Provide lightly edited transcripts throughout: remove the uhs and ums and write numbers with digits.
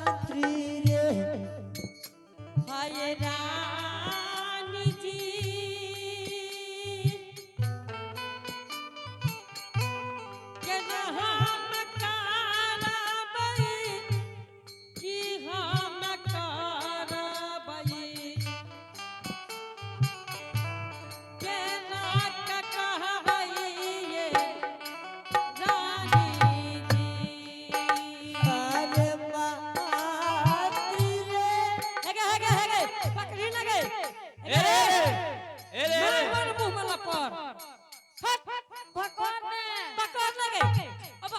मातृ रे। हाय रानी जी, केना हम करबै, की हम करबै, केना के कहबै ये रानी जी। अरे मातृ रे। हेगे हेगे हेगे, पकड़ी लगे। ए रे ए रे। मार मार मुंह में लपड़, हट। पकड़ ने। पकड़ लगे। अब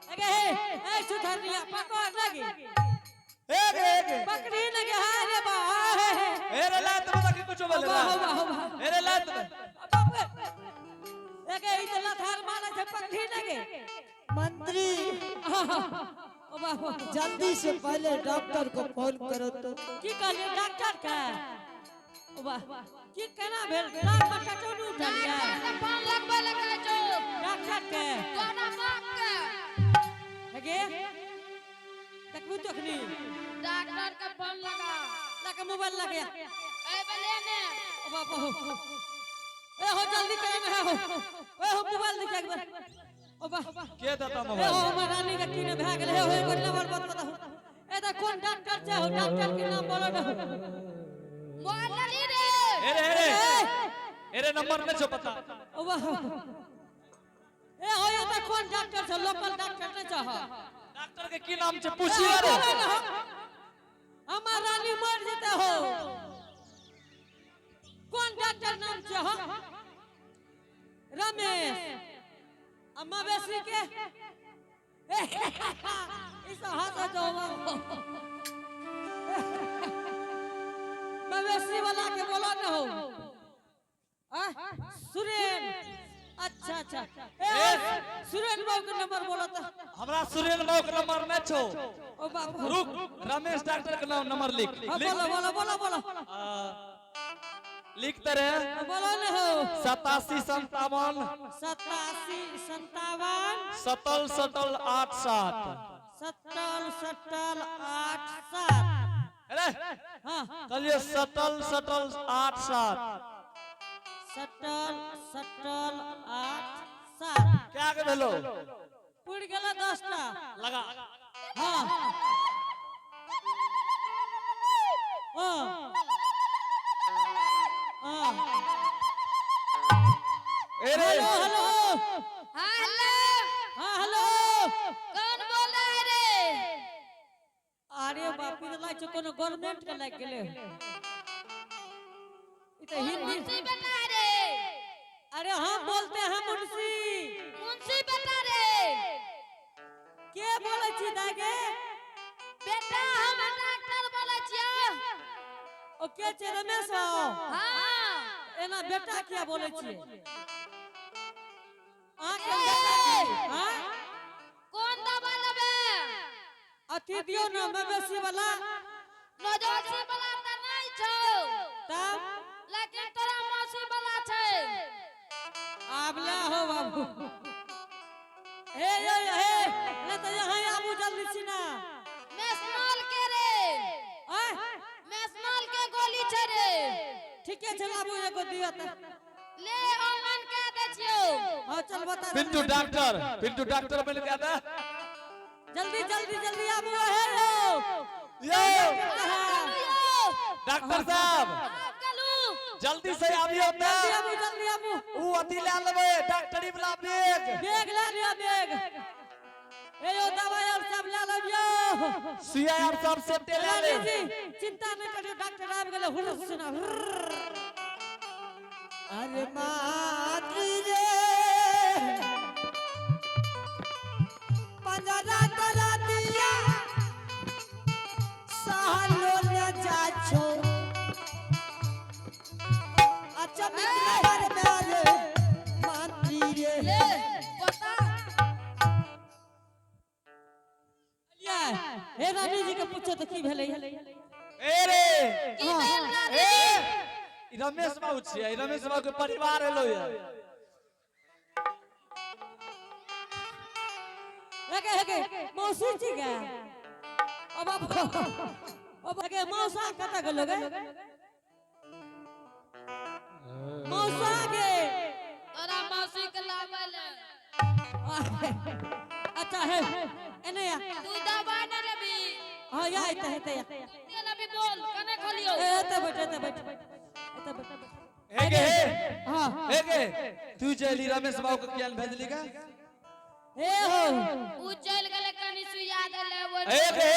हेगे हे ए सुधरनिया, पकड़ लगे। ए रे ए रे। पकड़ी लगे। हाय रे बा, हे हे। ए रे, लात में तक कुछ बोले। हवा हवा हवा। ए रे, लात में। बाप रे, एगे ई त लथार मारे छै, पकड़ी लगे। मंत्री। ओ बाबू। जल्दी से पहले डॉक्टर को फोन करो तो। की कहलिए डॉक्टर के? ओ बा, की केना भेल? टांग में टटौनी उठल ये? डॉक्टर के फोन लगबै लए कहै छौ। डॉक्टर के? तोरा बाप के। हेगे, देखबू तखनी। डॉक्टर के फोन लगा। लगे मोबाइल लगे। ए बले ने। ओ बाबू, ए हो, जल्दी करे ना हो, ए हो, मोबाइल दिखा एक बार। ओ बा। के देता ए हो। मोबाइल? हमर रानी के की ने भए गेलै? हे हो, एगो नंबर बता दहो। ए त कोन डॉक्टर छै हो? डॉक्टर के नाम बोलो ना। मोबाइल लेली रे। ए रे ए रे ए रे, नंबर नहीं छो पता। ओ बा, ए हो, ये त कोन डॉक्टर छै? लोकल डॉक्टर नै छ? डॉक्टर के की नाम छे, पूछिए रे। हमर रानी मर जेते हो। कोन डॉक्टर नाम छै हो? रमेश। आ मवेशी के ई सब हंसै छौ। मवेशी वाला के बोलो न हो। आ सुरेन, अच्छा अच्छा। ए सुरेन बाबू के नंबर बोलो त। हमरा सुरेन बाबू के नंबर नहीं छो। ओ बाबू। रुक, रमेश डॉक्टर के नाम नंबर लिख। हाँ। लिख। बोलो बोलो बोलो बोलो। लिखते रहे। बोलो न हो। 87 57। 87 57। सतल सतल 87। सत्तल सत्तल 87। अरे। हाँ। कहलिए सटल सटल 87। सत्तल सत्तल 87। क्या के भेलो? पुर गेल 10टा। लगा। हाँ हाँ हाँ। ए रे। Hello hello. हाँ, हेलो। हाँ, हेलो। कौन बोले है रे? अरे बाप रे, लाग छै कोनो गवर्नमेंट के लागि गेलै। ई तऽ हिंदी। मुंशी बेटा रे? अरे, हम बोलते हैं मुंशी। मुंशी बेटा रे? के बोलै छी दागे? बेटा, हम डॉक्टर बोलै छियै। ओ के छै, रमेश बाबू? हाँ। एना बेटा किया बोलै छियै अहाँके? बेटा छी? हाँ। कोन दवा लेबै? अथी दियौ ने, मवेशी वाला। मवेशी वाला तऽ नहि छौ। तब? लेकिन तोरा मौसी वाला छै। आब ले हो बाबू। हे हे हे, ले तऽ यहाँ आबू जल्दी छी ना। मेसनॉल के रे। आय? मेसनॉल के गोली छै रे। ठीके छै, लाबू, एगो दियौ तऽ। ले, ऑनलाइन कए दै छियौ। हाँ, चल बता। पिंटू डॉक्टर, पिंटू डॉक्टर बन के दे। जल्दी जल्दी जल्दी आबू हे यो। यो। हाँ। डॉक्टर साहब। आब गेलू। जल्दी से आबियो। जल्दी त आबू, जल्दी आबू। ऊ अथी ले लेबै, डॉक्टरी वाला बैग। बैग ले लियो, बैग। ए यो, दवाई और सब ले लियो। सुइया आर सब सेटे ले रानी ले। जी, चिंता नहीं करियो, डॉक्टर आबि गेलै। हुर सुना हुर। अरे मातृ रे, पंजरा तोरा दिया सहलो न जाछो। अच्छा मित्र मेरे मातृ रे। ले बता। या हे, रानी जी के पूछो तो की भेलै? ए रे। की भेल रानी? ए, ई रमेश बाबू छियै, ई रमेश बाबू के परिवार एलो ये। हेगे हेगे, मौसी जी के। अब अब गे मौसा कत गेलो गे मौसा गे। तोरा मौसी के लाबै ले। अच्छा है एने या। तू दवाई नहीं लेबी? हां या एते हेते या। ते लेबी बोल, कने खोलियो? ए एते बैठ एते बैठ एते बैठ। हे गे हे। हां। हे गे, तू चली रमेश बाबू के कियान भेजली का? ए हो। उ चल गेलै कनी सुइया देले वो। हे गे,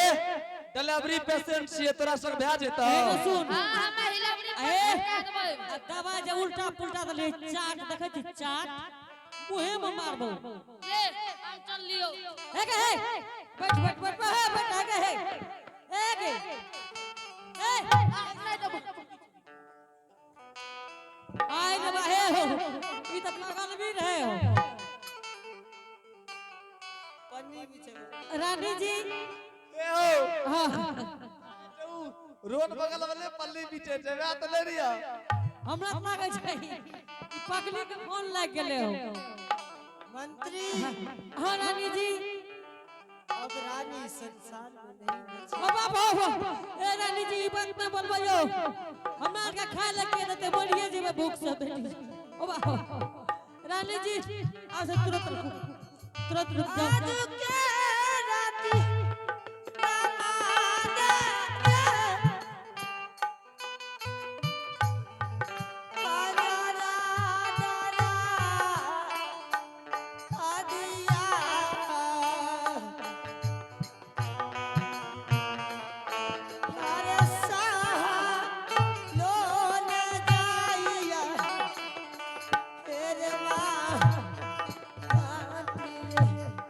डिलीवरी पेशेंट छियै, तोरा संग भए जेतौ। ए ने सुन। हां, हम हिलबरी ए। पर दे देबै। आ दवा जे उल्टा पुल्टा देले चाट देखै छी चाट मुहे में मारबो। ले हम चल लियो। हे गे हे बैठ बैठ बैठ हे बैठ हे गे हे हे गे हे। हम नहीं देबो। आइ रे बा हे हो ई त पागल भी रहे हो। पन्नी बिछे। रानी जी। ए हो। हां। रोड बगल वाले पल्ली बीचे छै, वएह त ले रिया। हमरा त लागै छै ई पगली के फोन लागि गेलै हो। मंत्री। हां रानी जी। अब रानी संसार में नहीं बची। ओ बाप हो ए रानी जी ई बात न बोलबैयो, हमरा के खाय ले के देते मरिए जेबै भूख से बेटी। ओ बाप रानी जी आ से तुरंत रुक तुरंत रुक जाओ। आज के राती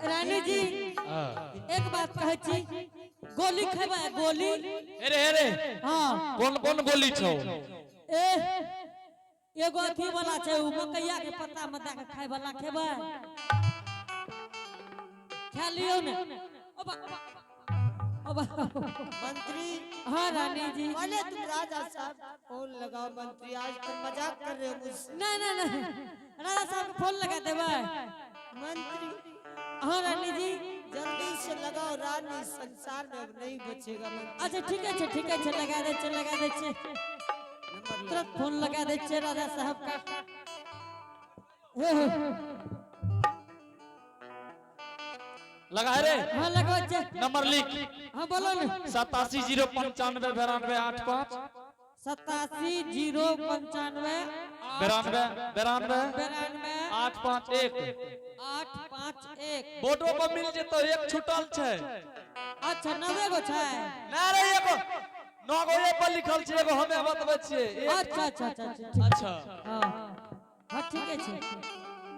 रानी जी एक बात कहै छी, गोली खेबै गोली? अरे अरे। हाँ। कोन कोन गोली छौ? ए एगो अथी वाला छै, उ मकैया के पत्ता में दए के खाय वाला खेबै? खा लियौ ने। ओ बा ओ बा। मंत्री। हाँ रानी जी। पहले तुम राजा साहब फोन लगाओ। मंत्री, आज तुम मजाक कर रहे हो मुझसे। नहीं नहीं नहीं, राजा साहब के फोन लगा देबै। मंत्री। हाँ रानी जी। जल्दी से लगाओ, रानी संसार में अब नहीं बचेगा मंत्री। अच्छा ठीक है ठीक है, लगा दे लगा दे, तुरंत फोन लगा दे राजा साहब का। हे हे। लगा रे। हाँ लगवा छे। नंबर लिख। हाँ बोलो ने। 87 0 95 92 8 5। 87 0 95 92 92 92 8 5 1 8 5 1। बोर्डो पर मिल जेतो, एक छुटल छै। अच्छा 9 गो छै। ना रे, एगो 9 गो ए पर लिखल छै, एगो हमे बतबै छियै। अच्छा अच्छा अच्छा अच्छा। अच्छा। हाँ हाँ ठीक है छै।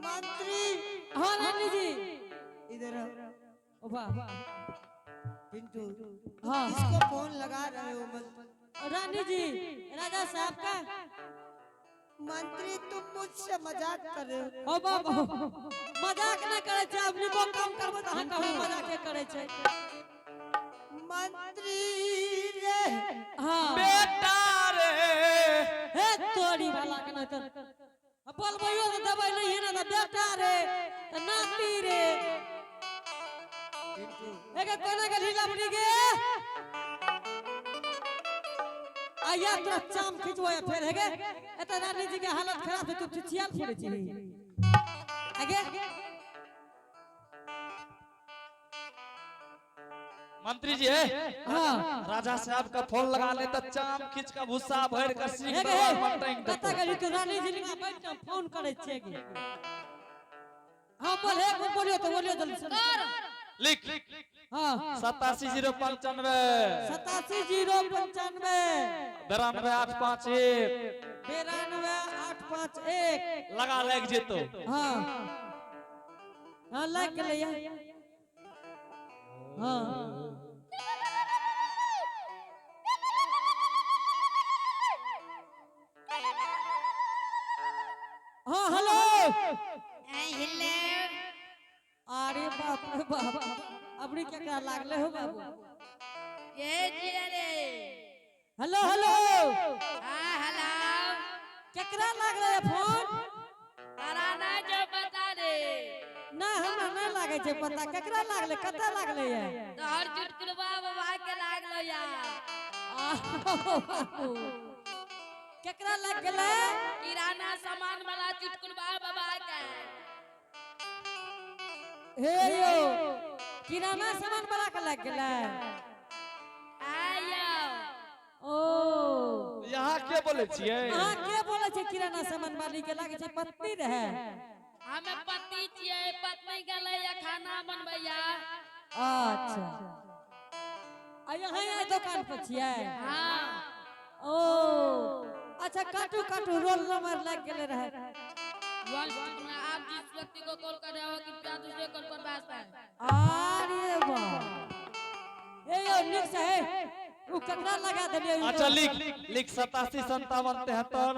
मंत्री। हाँ रानी जी। इधर आओ। ओ वाह। पिंटू। हाँ। किसको फोन लगा रहे हो मंत्री? रानी जी राजा साहब का। मंत्री तुम मुझसे मजाक कर रहे हो। ओ बाबा मजाक नहीं करे छे, अपने को काम करबो त अहाँ कहबै मजाक करे छे। मंत्री रे। हाँ। बेटा रे। हे तोरी वाला के नहीं त बोलबैयो त दबाई नहीं है ना त बेटा रे त नाती रे। पिंटू। एके कोना के ढीला पड़ी गे आया तोरा चाम खिंचबो या फेर हेगे। एत रानी जी के हालत खराब है, तू छिछियाल फुरे छी आगे। मंत्री जी है। हाँ। राजा साहब का फोन लगा ले त चाम खींच के भूसा भर के सीख हे गे दरबार में टांग कत देतौ। गेली तू रानी जी लगा बैठ के फोन करे छियै गे। हाँ बोल हे बोलियो तो बोलियो जल्दी से। कर। लिख। हाँ। 87 0 95। 87 0 95 92 8 5 1। 92 8 5 1। लगा लग जेतो। हाँ हाँ लग गेलै या। हाँ हाँ हेलो। हेलो। अरे बाप रे बाप, अबरी केकरा लागले हो बाबू? के जिया रे? Hello hello. हाँ हेलो। केकरा लागले रे फोन? तारा ना जो पता रे। ना हमरा नहीं लागे छै पता, केकरा लागले कतऽ लागले ये? तोहर चुटकुलवा बाबा के लागले। केकरा लग गेलै? किराना सामान वाला चुटकुलबा बाबा के। हे यो, किराना सामान वाला के लग गेलै? आयो। ओ। यहाँ के बोले छियै? अहाँ के बोलै छै किराना सामान वाली के लागे छै पत्नी रहे? हमे पति छियै, पत्नी गेलै या खाना बनबैया। अच्छा, आ यहाँ यहाँ दुकान पर छियै? हाँ। ओ अच्छा, काटू काटू, रोल नंबर लग गेले रहे। वन चुटकुला, आप जिस व्यक्ति को कॉल कर रहे हो कृपया दूसरे कॉल पर बात करें। अरे वाह, ए यो नीक से है, उ ककरा लगा देलियै? अच्छा, लिख लिख, 87 57 73।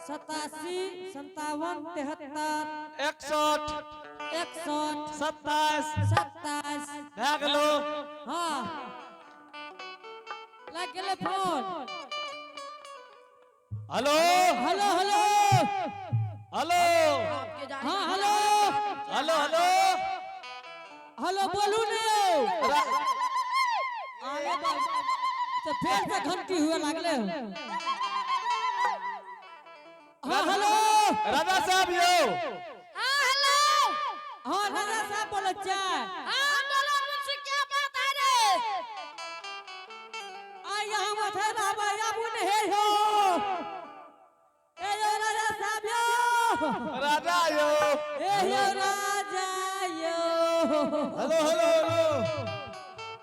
87 57 73। 61। 61। 27। 27। भए गेलो। हाँ, लग गेलै phone. Hello. Hello hello. Hello. आपके जाने हाँ, हेलो। Hello hello. हेलो, बोलू ने। अरे बाप, तो फिर से घंटी हुए लागले। हाँ, हेलो। राजा साहब यो। हाँ, हेलो। हाँ, राजा साहब बोलै छै। हाँ, बोलो, मुझसे क्या बात है रे? आ यहाँ माथे बाबा आबू ने। हे हो, ए यो राजा साहब यो। राजा यो। ए यो राजा यो। Hello hello hello.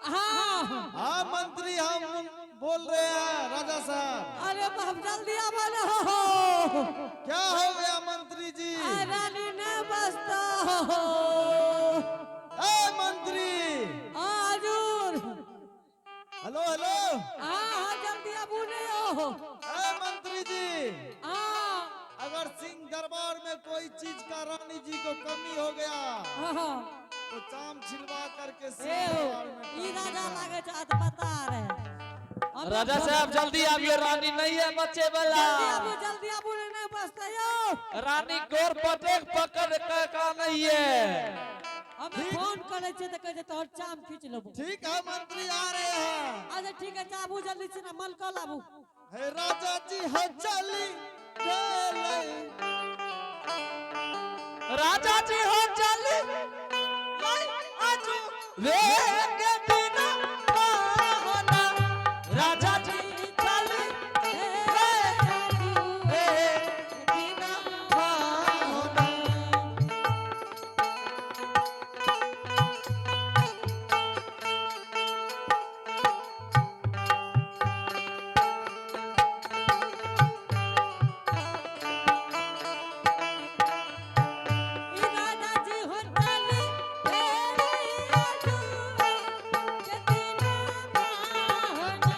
हाँ। हाँ मंत्री, हम बोल रहे हैं राजा साहब। अरे बाप, जल्दी आबो ने हो। क्या हो गया मंत्री जी? आ रानी ने बसता हो। ए मंत्री। हाँ हजूर। Hello hello. हाँ हाँ, जल्दी आबू ने हो। ए मंत्री जी। हाँ। अगर सिंह दरबार में कोई चीज का रानी जी को कमी हो गया हाँ हाँ तो चाम छिलवा करके सिंह ए हो, दरबार में ई राजा लागे छै अधपता रहे। राजा साहब, जल्दी आबियो, रानी नहीं है बच्चे वाला। जल्दी आबू, जल्दी आबू ने, नहीं बसते यो। रानी गोर पटेक पकड़ के का नहीं है। हमे फोन करे छै तऽ कहै छै तोहर चाम खींच लेबो। ठीक है मंत्री, आ रहे हैं। अच्छा ठीक है, आबू जल्दी से ना, मल कल आबू। हे राजा जी हो चली गेलै। राजा जी हो चली आजू वे के बिना होना, राजा जी चली वे बिना होना। ई राजा जी हो चली आजू के बिना होना,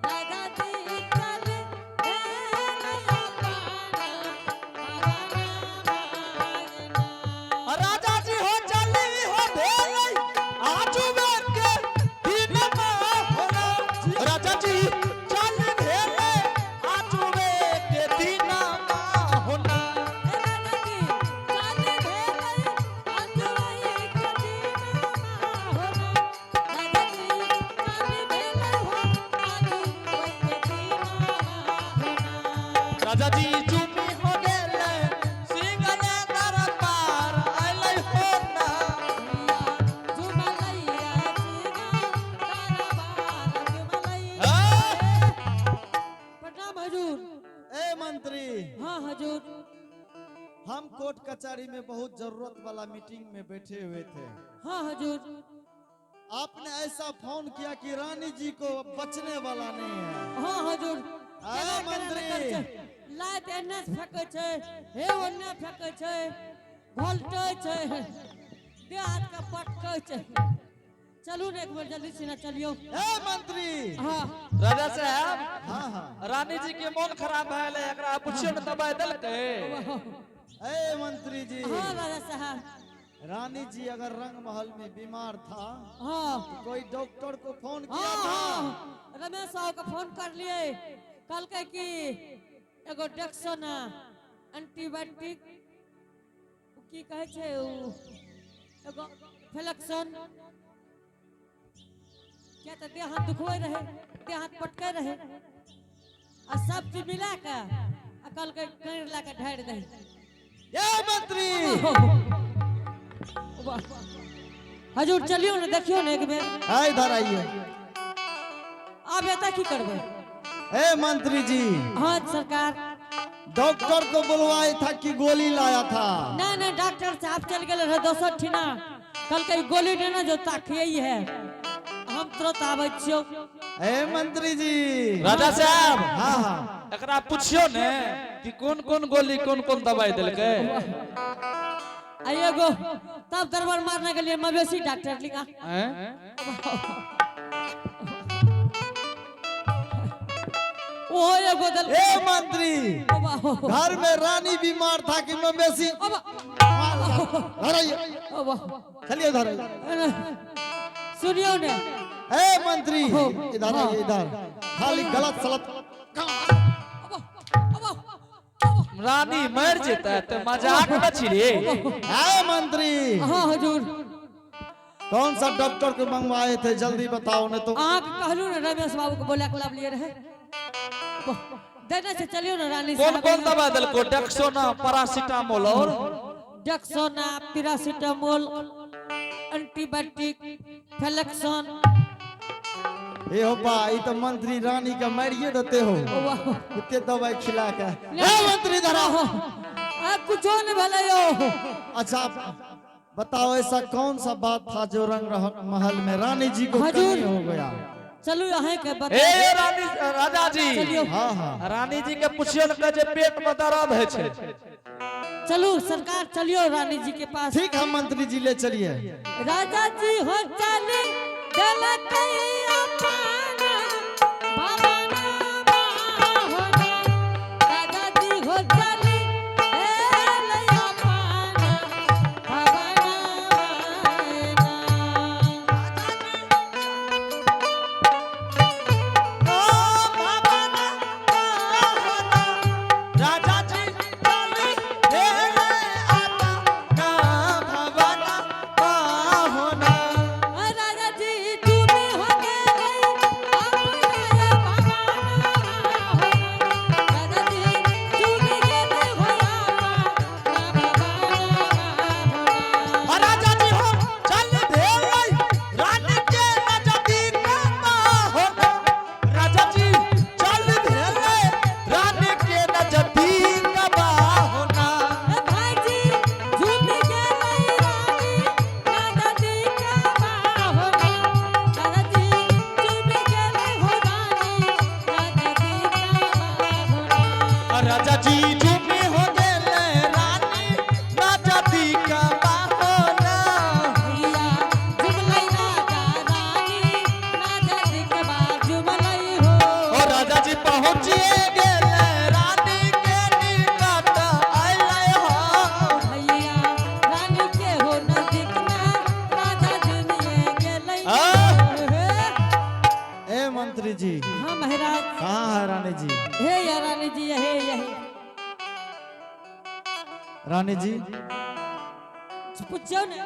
राजा जी चली राजा जी हो चली हो भेलै आजू वे के बिना होना, राजा जी चली भेलै आजू वे के बिना होना। राजा जी चली भेलै आजू के बिना होना, राजा जी चली भेलै हो आजू के बिना होना। राजा जी चुमी हो गेलै सिंह ने दरबार अइलै हो ना। झुमलैया सिंह दरबार झुमलैया। प्रणाम हजूर। ए मंत्री। हाँ हजूर। हम कोर्ट कचहरी में बहुत जरूरत वाला मीटिंग में बैठे हुए थे। हाँ हजूर। आपने ऐसा फोन किया कि रानी जी को बचने वाला नहीं है। हाँ हजूर। आ, केना केना मंत्री। ने करै छै। लाइट एन्ने से फेकै छै, हे ओन्ने फेकै छै, घोलटै छै, देह हाथ के पटकै छै। चलू ने एक बेर जल्दी से ना चलियो। ए मंत्री। हाँ। राजा साहब। हाँ हाँ। रानी जी के मन खराब भए एकरा पुछियो ने दबाई देलकै। ए मंत्री जी। हाँ राजा साहब। रानी जी अगर रंग महल में बीमार था तो कोई डॉक्टर को फोन किया हाँ था? हाँ, रमेश साहु के फोन कर लिए, कहलकै कि एगो डेक्सन एंटीबायोटिक की कहै छै, उ एगो फ्लेक्सन। क्या तो देह हाथ दुखवे रहे, देह हाथ पटके रहे आ सब चीज मिला के आ कल के कण ला के ढार दे। ये मंत्री हजूर चलियो ने देखियो ने एक बेर। हाँ, इधर आइए। आब एता की करबै? ए मंत्री जी। हाँ सरकार। डॉक्टर को बुलवाए था कि गोली लाया था? ना ना डॉक्टर साहब चल गए रहे दोसर ठिना, कल के गोली देना जो ताकिए है, हम तुरंत आबै छियो। ए मंत्री जी। राजा साहब। हाँ हाँ। एकरा पूछियो ने कि कौन कौन गोली कौन कौन दवाई देलकै। आ एगो तब दरबार मारने के लिए मवेशी डॉक्टर लिखा। हैं? ओ एगो दल। ए मंत्री, ओ बा। घर में रानी बीमार था कि मवेशी? ओ बा। घर आइए। ओ बा। चलिए इधर आइए। सुनियो ने। ए मंत्री इधर आइए, इधर खाली गलत सलत। रानी मर जेतै त मजाक न छी रे। ए मंत्री। हाँ हजूर। कौन सा डॉक्टर को मंगवाए थे, जल्दी बताओ ने तो। अहाँ के कहलू ने रमेश बाबू के बोला के लाभ लिए रहे, देने से चलियो ना रानी कौन साहब। कौन दवा देलको? डेक्सोना, पैरासिटामोल और डेक्सोना, पैरासिटामोल, एंटीबायोटिक, फ्लेक्सोन। ए हो बा, ई तो मंत्री रानी का मारिए देते हो इतने दवाई खिला के। ए मंत्री इधर आओ। आ कुछो नहीं भले यो। अच्छा बताओ, ऐसा कौन सा बात था जो रंग महल में रानी जी को हजूर। कमी हो गया? चलू यहाँ के बता। ए रानी राजा जी। चलियो। हाँ हाँ। रानी जी के पूछियो ने जे पेट में दर्द है छै। चलू सरकार, चलियो रानी जी के पास। ठीक है मंत्री जी, ले चलिए। राजा जी हो चली दलकैया पाना, बाबा ना होना। राजा जी हो चली दलकैया पाना, बाबा ना होना। राजा जी राजा जी तुम हो गए अपना बाबा ना होना। राजा जी तुम गए हो अपना बाबा ना होना। राजा जी हो चल भेलै रानी के नजदीक ना होना। राजा जी चल भेलै रानी के नजदीक बा होना। भाईजी झूम गेलै रानी दादाजी के बाहोना। दादाजी झूम गेलै हो रानी दादाजी के बाहोना। राजा जी झूमे हो गेलै रानी नजदीक बा होना। भैया झुमलै राजा रानी दादाजी के बा झुमलै हो। ओ राजा जी पहुँचिए गेलै रानी के निकट अयलै हो। भैया रानी के हो नजदीक में राजा झुमिए गेलै। आ? हे। ए मंत्री जी। हाँ महाराज। कहाँ है रानी जी? हे या रानी जी, हे यही। रानी जी पूछो ने।